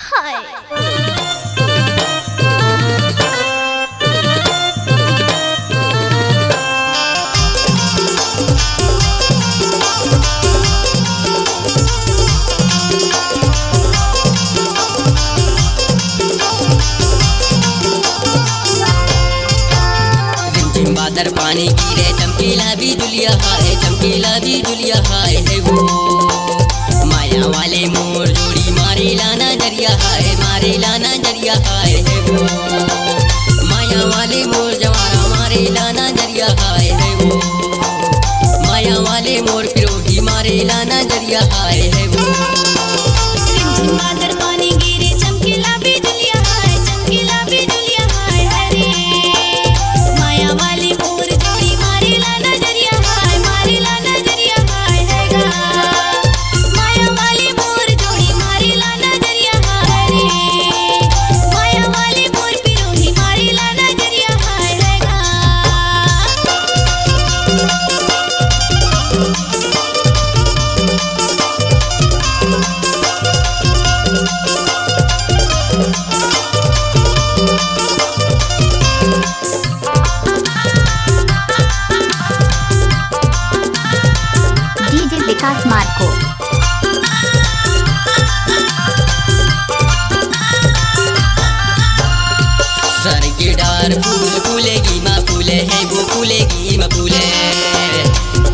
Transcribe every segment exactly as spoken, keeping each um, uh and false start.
हाय। रिमझिम बादर पानी गिरे, चमकीला बिजुलिया हाय, चमकीला बिजुलिया हाय हे वो। माया वाले मोर जोड़ी मारेला नजरिया हाय, मारेला नजरिया हाय हे वो। माया वाले मोर जवारा मारेला नजरिया हाय हे वो। माया वाले मोर पिरोही मारेला नजरिया हाय हे वो। रिमझिम बादर पानी गिरे, चमकीला बिजुलिया हाय, चमकीला बिजुलिया हाय, हाय रे। माया वाली मोर जोड़ी मारेला नजरिया हाय, मारेला नजरिया हाय, हाय गा। माया वाली मोर जोड़ी मारेला नजरिया हाय रे। माया वाली मोर पिरोही मारेला नजरिया हाय, हाय गा। डीजे विकास मार्को। सर के डार फूल फूले, गीमा फूले हे वो, फूले गीमा फूले।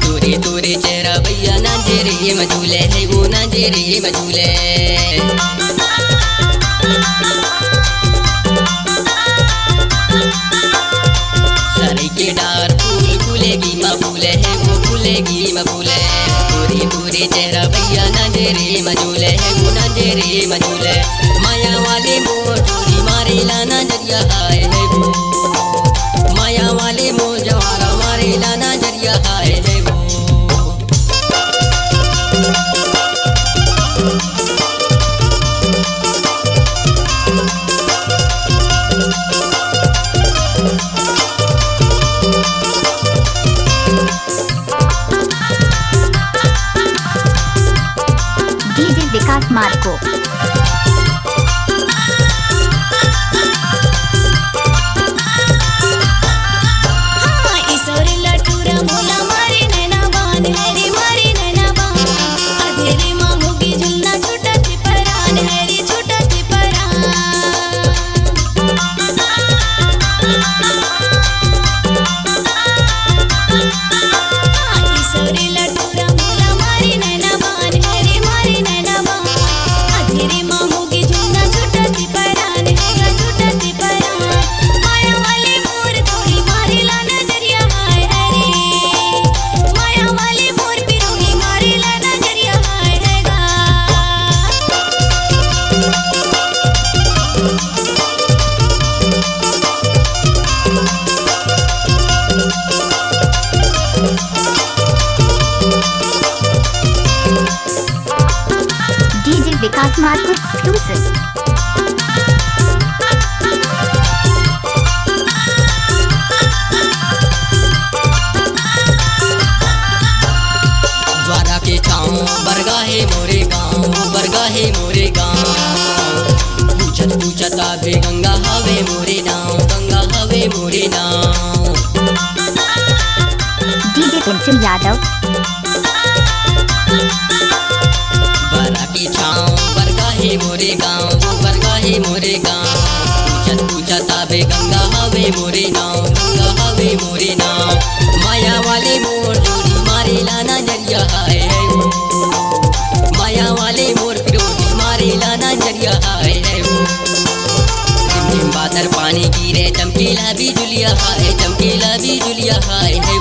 तोरे तोरे चेहरा भैया नांजे रे मझूले हे वो, नांजे रे मझूले। सर के डार फूल फूले, गीमा फूले हे वो, फूले गीमा फूले। तोरे तोरे चेहरा भैया नांजे रे मझूले हे वो, नांजे रे मझूले। माया वाले मोर जोड़ी मारेला नजरिया हाय हे वो। माया वाले मोर जवारा मारेला नजरिया हाय हे वो। डीजे विकास मार्को। हाँ, ईश्वर लटूरा मोला मारे नैना बान, हरे मारे नैना बान। अधेरे मा मुगी झुलना छूटा थे परान, हरे छूटा थे परान। हाँ, ईश्वर लटूरा मोला मारे नैना बान, हरे मारे नैना बान। अधेरे मा मुगी झुलना छूटा थे परान, हरे छूटा थे परान। माया वाले मोर जोड़ी मारेला नजरिया हाय, हाय रे। माया वाले मोर पिरोही मारेला नजरिया हाय, हाय गा। डीजे विकास मार्को exclusive। ज्वारा के छाँव बरगा हे मोरे गाँव, बरगा हे मोरे गाँव। पूछत पूछत आबे गंगा हवे मोरे नाँव, गंगा हवे मोरे नाँव। डीजे कंचन यादव। बरा के छाँव बरगा हे मोरे गाँव, वो बरगा हे मोरे गाँव। पूछत पूछत आबे गंगा हवे मोरे नाँव, गंगा हवे मोरे नाँव। माया वाले मोर जोड़ी मारेला नजरिया हाय, हाय वो। माया वाले मोर पिरोही मारेला नजरिया हाय, हाय वो। रिमझिम बादर पानी गिरे, चमकीला बिजुलिया हाय, चमकीला बिजुलिया हाय, हाय